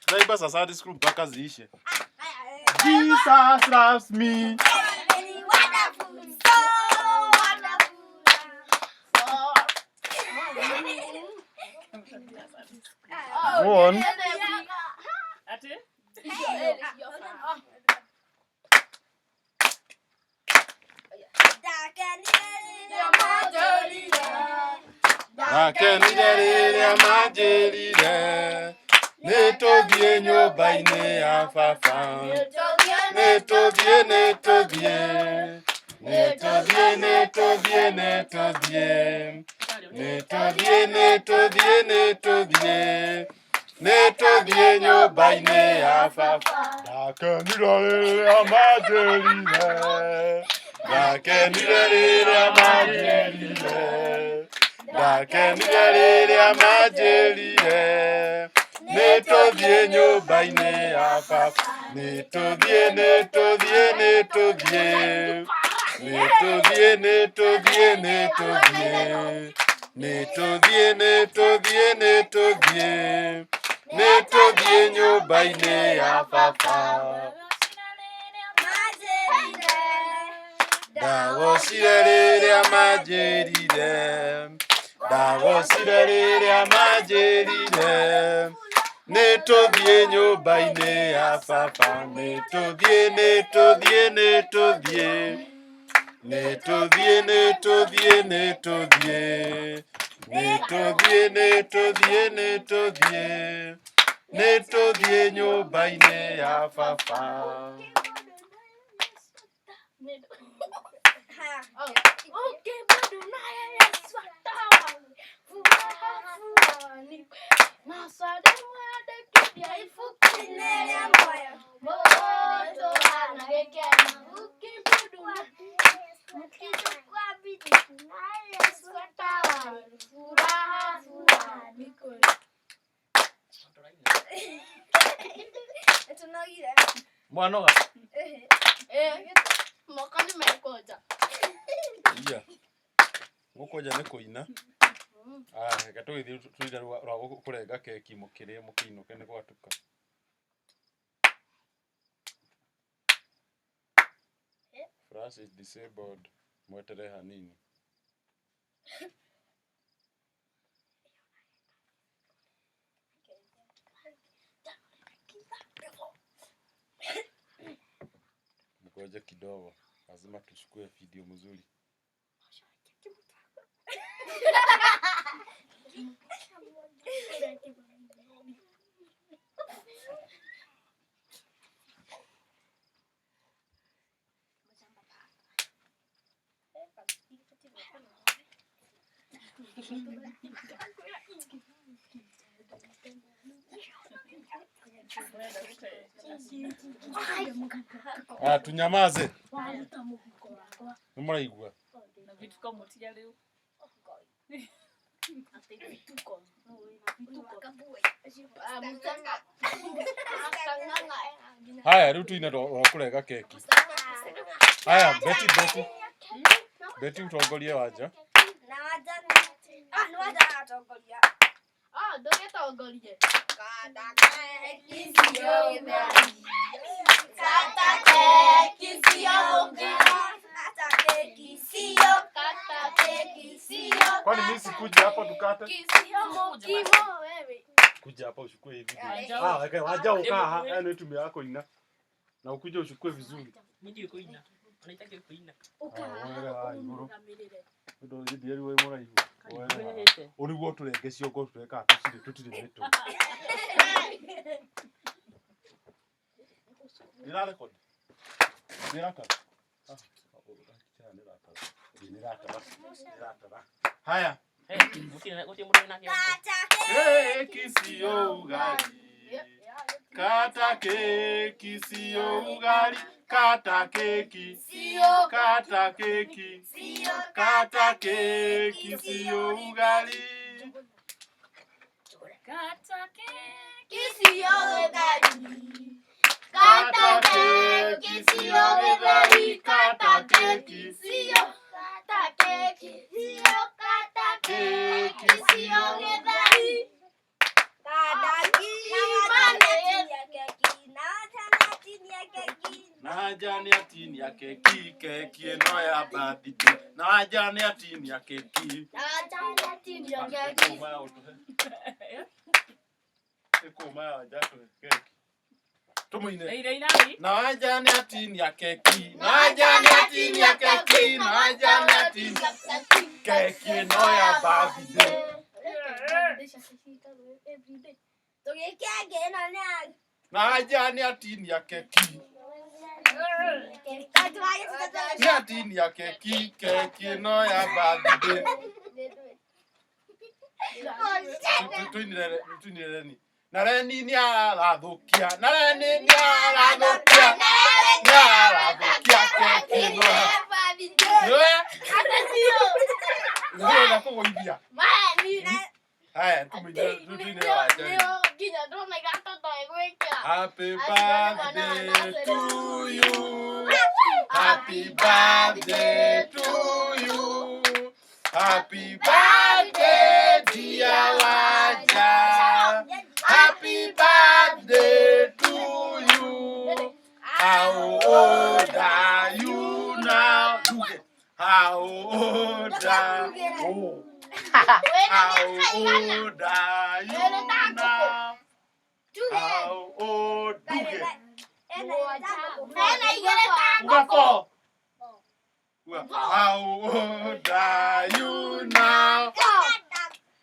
Tunaimba za Sunday school mpaka ziishe. Jesus loves me. Go on. Ati? Ndakenire rĩrĩa manjĩrire nĩtũthiĩ nyũmba-inĩ ya baba. Nĩtũthiĩ, nĩtũthiĩ, nĩtũthiĩ, nĩtũthiĩ, nĩtũthiĩ, nĩtũthiĩ, nĩtũthiĩ, nĩtũthiĩ, nĩtũthiĩ nyũmba-inĩ ya baba. Ndakenire rĩrĩa manjĩrire, ndakenire rĩrĩa manjĩrire, ndakenire rĩrĩa manjĩrire nĩtũthiĩ nyũmba-inĩ ya baba. Nĩtũthiĩ, nĩtũthiĩ, nĩtũthiĩ, nĩtũthiĩ, nĩtũthiĩ, nĩtũthiĩ, nĩtũthiĩ, nĩtũthiĩ, nĩtũthiĩ, nĩtũthiĩ nyũmba-inĩ ya baba. Ndagocire rĩrĩa manjĩrire, ndagocire rĩrĩa manjĩrire nĩtũthiĩ nyũmba-inĩ ya baba. Nĩtũthiĩ, nĩtũthiĩ, nĩtũthiĩ, nĩtũthiĩ, nĩtũthiĩ, nĩtũthiĩ, nĩtũthiĩ, nĩtũthiĩ, nĩtũthiĩ, nĩtũthiĩ nyũmba-inĩ ya baba. Mwanoga. Moko nĩ mekũnja. Iya. Gũkũnja nĩ kũina. Ah, reke tũgĩthiĩ tũrire rwa kũrenga keki mũkĩrĩe mũkĩinũke nĩ gwatuka. Flash is disabled. Mweterere hanini. Mgoje kidogo. Lazima tuchukue video mzuri. Ah, tunyamaze. Nĩ mũraigua? Na vituko mũtige rĩu. Haya, rĩu tuine rwa kũrenga keki. Haya, Betty, Betty. Betty utongorie wanja. Ah, ndũgĩtongorie. Kata keki sio. Kwani mimi sikuja hapa tukate? Kisio mukimo wewe. Kuja hapa uchukue hivi. Ah, weka waja ukaa ha. Yaani tumia yako ina. Na ukuje uchukue vizuri. Mimi kuina. Anaitaka kuina. Ah, igũrũ. Ndå gĩthiĩ rĩu wĩ mũraihu. Ũyũ nĩguo tũrenge ciongo tũrekaga tũtirĩ tũtirĩ mĩtwe. Nĩrarekodi? Nĩratara? Ah, nĩratara. Nĩratara. Nĩratara. Haya. Gũtirĩ mũndũ wĩna kĩongo. Keki sio ugali. Kata keki sio ugali. Kata keki. Kata keki. Kata keki sio ugali. Kata keki sio ugali. Kata keki sio ugali. Kata keki. Sio kata keki sio kata keki sio githeri. Kata Wanja nĩ atinia keki, keki ĩno ya birthday. Na Wanja nĩ atinia keki. Ĩkũma ya ũtũhe. Ĩkũma ya Wanja atũhe keki. Tũmũine. Ira inai. Na Wanja nĩ atinia keki. Na Wanja nĩ atinia keki. Na Wanja nĩ atinia keki ĩno ya birthday. Na Wanja nĩ atinia keki. Nĩ atinia keki, keki ĩno ya birthday. Tuinire Reni. Na Reni nĩ arathũkia. Na Reni nĩ arathũkia. Nĩ arathũkia keki ĩno ya. Nĩwe nĩũrenda kũgũithia. Haya, tũmũinĩre Wanja. Happy birthday to you. Happy birthday to you. Happy birthday, dear Wanja. Happy birthday to you. How old are you now? Duge. How old are you? How old are you now? How old? Duge. Uga four. Uga. How old are you now?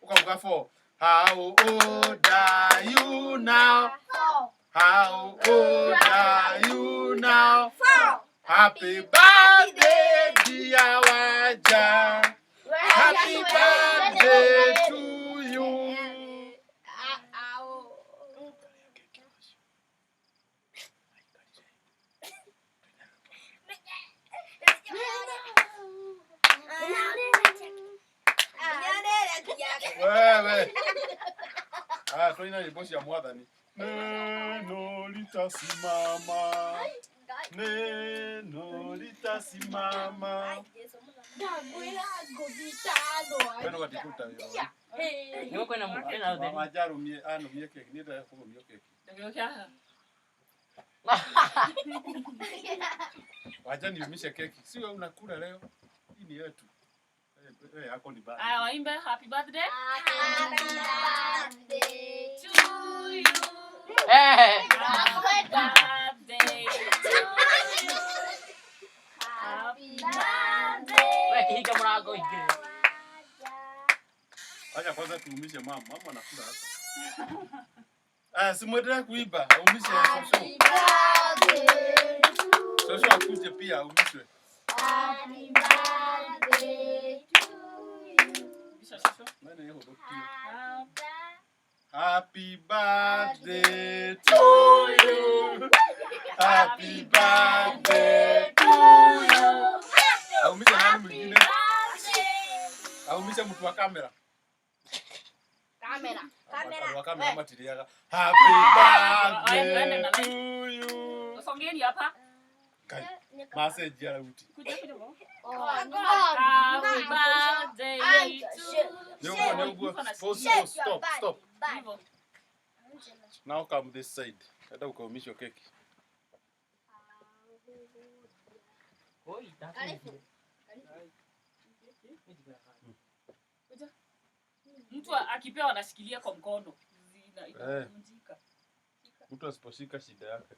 Uga uga four. How old are you now? How old are you now? Happy birthday, dear Wanja. Happy birthday to you. Wewe. Ah, twaina nyĩmbo cia mwathani. Neno litasimama. Neno litasimama. Wewe no gatikuruta wĩra. Nĩguo kwĩna kwĩna ũtheri. Wanja arũmie anũmie keki, niĩ ndĩrenda kũrũmio keki. Ndagĩũka. Wacha niumishe keki. Si wewe unakula leo. Hii ni yetu. Eh, yako ni bad. Aya, waimbe happy birthday to you. Happy birthday to you. Happy birthday. We kihinga mũrango ingĩre. Acha kwanza tuumishe mama. Mama anakula hapa. Ah, si muendelee kuimba, aumishe shosho. Shosho akuje pia aumishwe. Bisha shosho. Nani yehũthũkie? Happy birthday to you. Happy birthday to you. Aumishe nani mwingine? Aumishe mtu wa kamera. Andũ a kamera matirĩaga. Happy birthday to you. Songeni hapa. Ngai, macenjia rauti. Kuja kuja baba. Happy birthday to Nĩ ũguo, nĩ ũguo. Pause, pause, stop, stop. Hivyo. Now come this side. Enda ukaumishwe keki. Oi, Karibu. Mtu akipewa anashikilia kwa mkono. Zina inavunjika. Mtu asiposhika shida yake.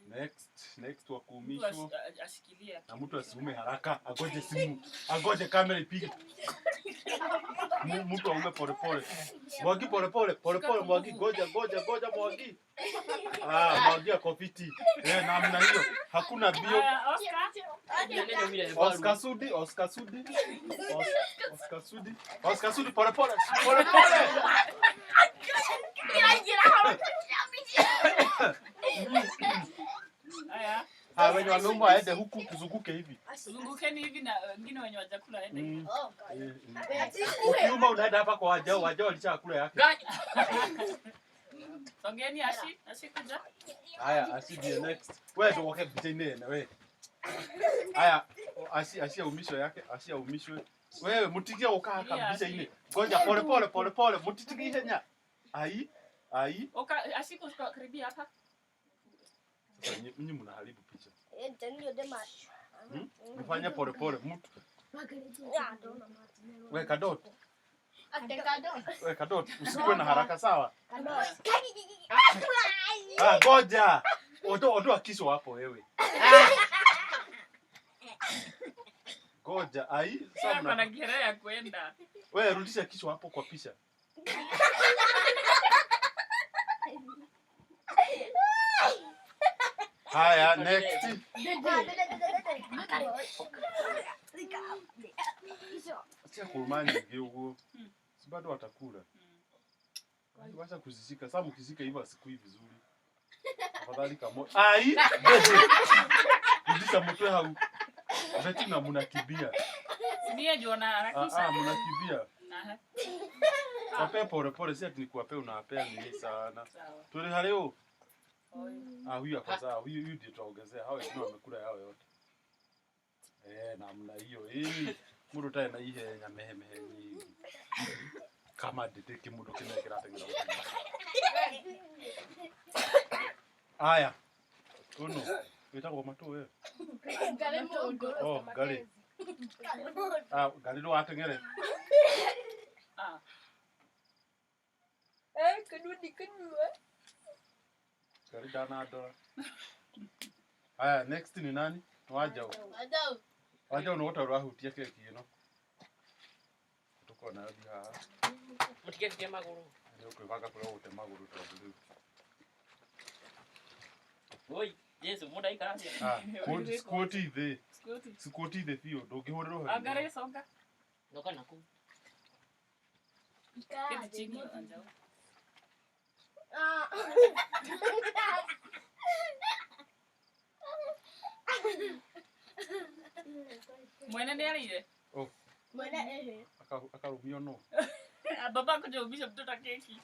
Next, next wa Mtu kuumishwa. ashikilie. Na mtu asiume haraka, agoje simu, agoje kamera ipige. Mtu aume polepole. Mwangi polepole, polepole Mwangi, goja goja goja Mwangi. Ah, Mwangi ako fiti. Eh, namna hiyo. Hakuna bio. Aya, Oscar. Oscar Sudi, Oscar Sudi. Oscar Sudi. Oscar Sudi polepole, polepole. Aya. Ah, wenye wameuma waende huku tuzunguke hivi. Zungukeni hivi na wengine wenye wajakula waende. Mm. Eh, eh. Ukiuma unaenda hapa kwa wajao, wajao walishakula yake. Songeni Ashi, Ashi kuja. Haya, Ashi ndiye next. Wewe ndio wake picha ine na wewe. Haya, Ashi Ashi aumishwe yake, Ashi aumishwe. Wewe mutigie ukaa kabisa ile. Ngoja pole pole pole pole mutitige ihenya. Ai ai. Oka ashiko karibia hapa. Sasa nyinyi mnaharibu picha. Mfanye pole pole mtu. Weka dot. Weka dot. Usikuwe na haraka sawa? Ah, ngoja. Ondoa kisu hapo wewe. Ngoja, ai sasa mna ya kwenda. Wewe rudisha kisu hapo kwa picha. Haya, next. Acha kurumani ngiugo. Si bado watakula. Wacha kuzishika. Sasa mkizika hivyo asikui vizuri. Afadhali kama ai. Rudisha mtwe hau. Betina mnakimbia. Mimi ndio na harakisha. Ah, mnakimbia. Wapee pole pole, si ati nikuwapea unawapea nini sana. Tuli haleo. Ah, huyu ako sawa. Huyu huyu ndio tuongezea. Hao wengine wamekula yao yote. Namna hiyo. Mundu tae na ihenya mehemehe nyingi. Kama nditiki mundu kinekera tengera. Aya. Uno. Wetagwo matu wewe. Ngari mundu. Oh, ngari. Ah, ngari ndo atengere. Ah. Kanuni kanua. Ngari dana dora. Aya, next ni nani? Wajau. Wajau. Wajau no utaruhutia keki ino. Tuko na hadi haha. Mutige kike maguru. Ndio kwivanga kula ute maguru tondu riu. Oi, Jesu muda ikara. Ah, squat the. Squat. Squat the biũ ndũngĩhũrĩrwo. Angare songa. Ndoka naku. Keti chini Anjau. Ah. Mwene ni alire. Oh. Mwene ehe. Akarumio no. Baba kuja umisha mtoto keki.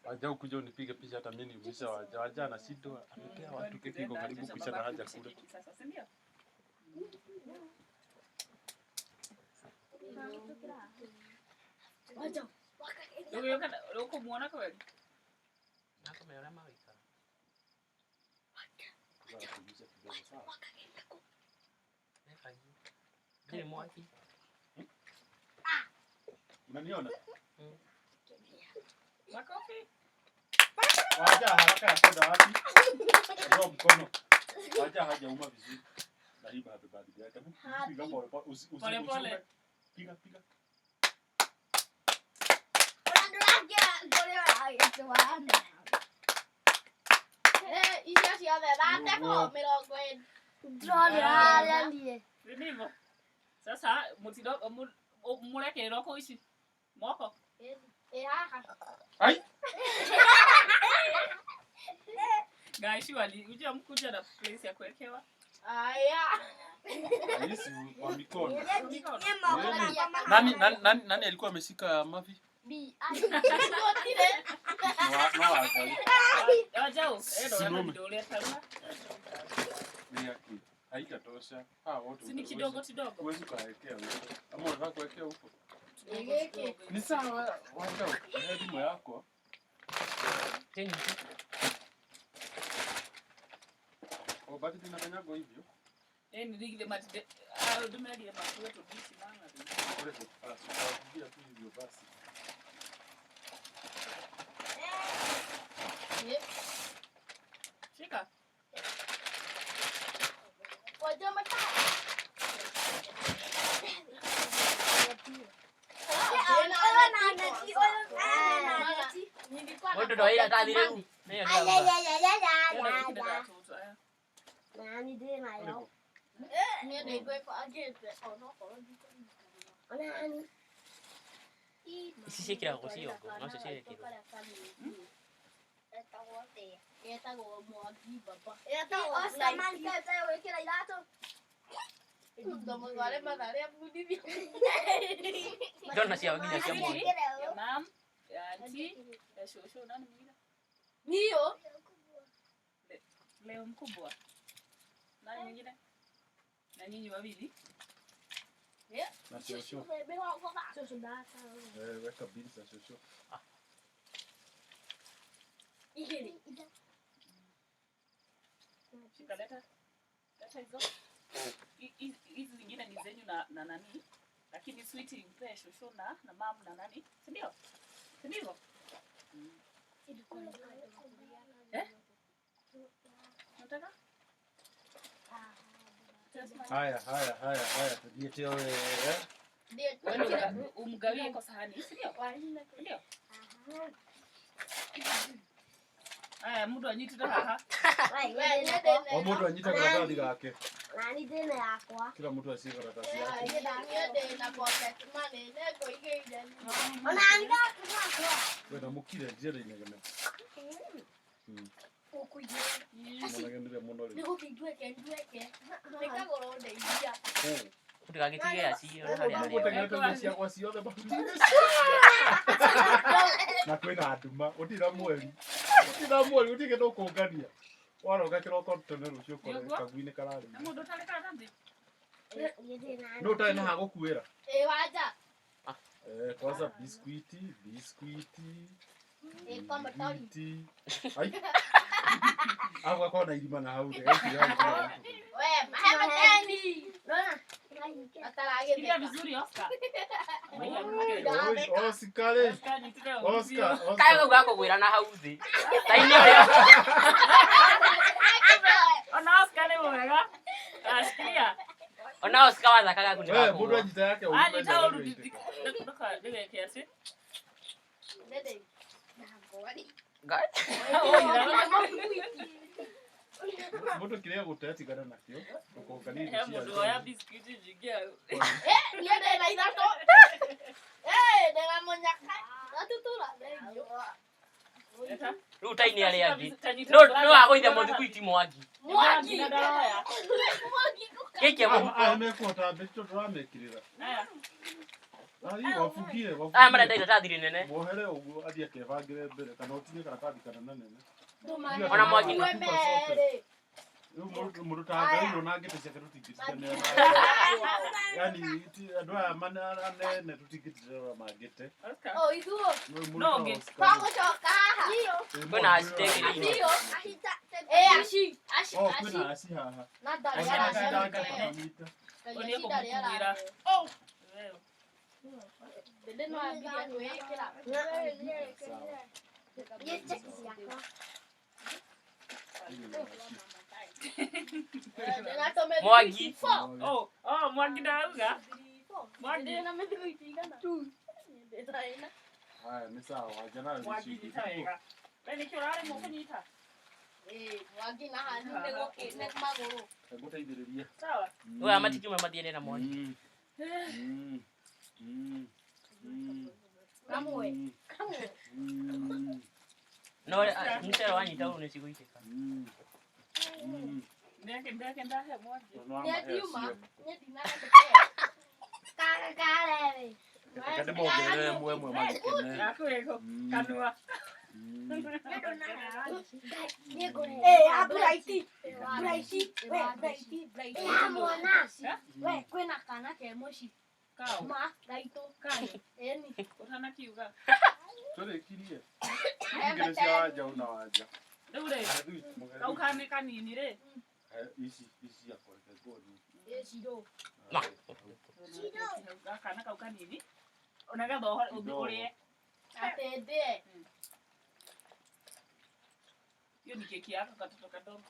Wajau kuja unipige picha hata mimi niumisha waja. Waja anashindwa amepea watu keki iko karibu kuisha na haja kula. Sasa si ndio? Wajau. Ndio ukumuona kweli? Nakumeona mawika. Ndio mwaki. Unaniona? Makofi. Waja haraka ya kwenda wapi? Ndio mkono. Waja hajauma vizuri. Na hii bado bado yake. Piga pole pole. Pole pole. Piga piga. Icio ciothe thateko mirongo ĩna. Ndivyo. Sasa mutido murekererwo kũ ici moko. Ĩ haha. Ai. Guys, surely uje mkuja na place ya kuwekewa. Aya. Hizi kwa mikono. Mikono. Nani nani alikuwa ameshika mavi? B. No angali. Wajau, ndo Simame. ndole tarua. Ni yake. Haitatosha. Ah, wote. Si ni kidogo kidogo. Huwezi kuwekea wewe. Ama unataka kuwekea huko? Kidogo kidogo. Ni sawa, wajau. Elimu yako. Tena. Oh, bado tunakanyago hivyo. Ni rigile matide. Ah, dumerire matuwe tubichi mama. Ule kwa tu hivyo basi. Shika. Wajau mata. Mundu ndo ira kathi riu. Nĩyo ndĩrauga. Enda gĩkĩre gatoto aya. Ici ciĩkĩragwo ciongo, nocio cirekĩrwo. Ndona cia nginya cia mwangi. Ya mam, ya auntie, ya shosho nani mwingine? Ndio. Leo mkubwa. Nani mwingine? Na nyinyi wawili. Na shosho. Eh, weka mbili za shosho. Shika, leta. Leta hizo. Hizi zingine ni zenyu na nani? Lakini sweet mpe shosho na mam na nani? Si ndio? Si ndivyo? Eh? Unataka? Haya, haya, haya, haya. Tujiete wewe. Wewe umgawie kwa sahani, si ndio? Ndio. Aya, mundu anyitire haha. O mũndũ anyite karatathi gake. Kila mtu ashike karatasi yake. We na mũkire njĩra inegene. Mũnegenire mũno rĩu. Ndũgagĩtige aci ona harĩa harĩa. Mũteng'erete indo ciakwa ciothe mahuti-inĩ. Na kwĩna nduma, gũtirĩ na mweri. Gũtirĩ na mweri, gũtirĩ kĩndũ ũkũngania. Waroka kĩroko tene rũciũ ũkore Nĩguo. kagui-inĩ kararĩra. Na mundu ũtarĩ karatathi? Nũ ũtarĩ na ha gũkuĩra? Eh, kwanza biskuiti, biskuiti. Biskuiti. Ai. Hapo gakorwo na irima na hau thĩ, gaitirĩ hau thĩ. Shikilia vizuri Oscar. Oi, Oscar rĩ. Oscar anyitire Oscar, Kaĩ Oscar. kau gakũgwĩra na hau thĩ. Ta inyuĩ ũrĩa. Ona Oscar nĩ mwega. Ashikilia. Ona Oscar wathakaga gaku We, mũndũ nĩgakũgũa. anyita yake ũru, Anyita mena ũru ndũgĩitĩka. ndũgeke atĩ. Ngai. Mũndũ kĩrĩa gũte tigana nakĩo, ndũkonganie indo He cia mũndũ woya biscuit nyingĩ. Leta. Rĩu ta inyuĩ arĩa angĩ. Tanyita No no wagũithe mũthuguiti Mwangi. Mwangi ndaroya. Gĩikie mũhuko. Aya mekũhota mbĩtũ tũramekĩrĩra. Aya. Ai, wabugie, wabugie. Aya marenda iratathi rĩnene. Wohere ũguo athiĩ akebangĩre mbere kana ũtinye karatathi kanene nene. Ona Mwangi. Rĩu mũndũ ta Ngai no na ngĩtĩ ciake tũtingĩtiganĩra. Yaani andũ aya anene tũtingĩtiganĩra mangĩte. Oscar. Rĩu mũndũ No ta ũngĩ. Oscar rĩ, Kwĩna aci tegĩrĩire. Oh, kwĩna aci haha. Ona aci ndangĩhota kũnyita. Ũrĩa kũmũkuĩra. Wewe. Sawa. Mwangi. Oh, oh, Mwangi ndauga. Mwangi. Haya, nĩ sawa, wanja nayo nĩ Mwangi ciingĩ. nyita wega. We nĩkĩ ũraremwo kũnyita? Ngũteithĩrĩrie. Sawa. Rĩu aya matikiuma mathiĩ na Mwangi. Mm. Mm. Mm. Mm. Kamwe. Mm. No mũcere wanyita ũũ nĩcigũitĩka. Mm. Mm. Ndeke ndeke ndahe Mwangi. No amahe acio. Reke ndĩmongerere mwe mwe magĩkene. Yaku ĩko Mm. kanua. Mm. Kwĩna kana ke mũci Kau. ma gaitũ Kani. ĩni Ũtanakiuga. Tũrĩkirie. Ingĩ cia wanja una wanja. Rĩu rĩ, kau kani kanini rĩ. Ici ici ciakwa reke nguonie. ĩcirũ Ma. Gakana kau kanini. Ona getha ũrĩe. atĩ ndĩe Hiyo ni keki yako katoto kadogo.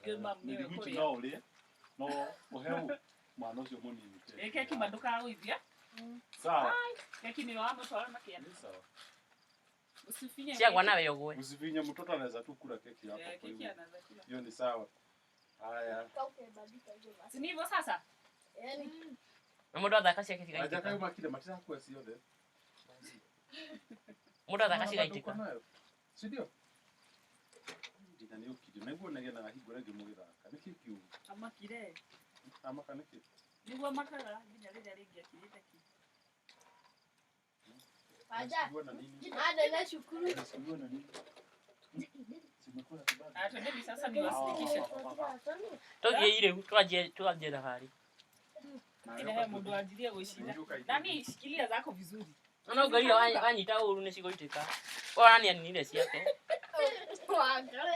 Ndio mama mwenyewe Mĩthiguiti kũrĩa. no ũrĩe no ũhe ũ mwana ũcio mũnini keki. Ĩ keki ma ndũkagũithia. Sawa. Keki ni wamũtwara na kĩanda. Ni sawa. Usifinye. Ciakwa nawe ũgwe. Usifinye, mtoto anaweza tu kula keki hapo Eh, kwa keki hivyo. anaweza kula. Hiyo ni sawa. Haya. Si ni hivyo sasa? Ĩni Na mũndũ athaka ciake Aja cigaitĩka. kayo makire matirakua ciothe. Mũndũ athaka Bado uko cigaitĩka. nayo. Si ndio? Nginya nĩ ũkirie. Naiguo negenaga hingo ĩrĩa ĩngĩ mũgĩthaka. Nĩkĩ kiugo? Amakire. Amaka nĩkĩ? Nĩguo makaga nginya rĩrĩa rĩngĩ akirĩte ki. Wanja. Sikuwa na nini? Nande na cukuru Sikuwa na nini? Simekula kibali. Ah, twendeni sasa niwasidikishe. Tũthiĩ rĩu twanjie twanjie thabarĩ. Ina he mundu anjirie gwĩcira. Nani shikilia zako vizuri. No ngai wanyita ũru nĩ cigũitĩka. Ona nĩ aninire ciake. Wangari.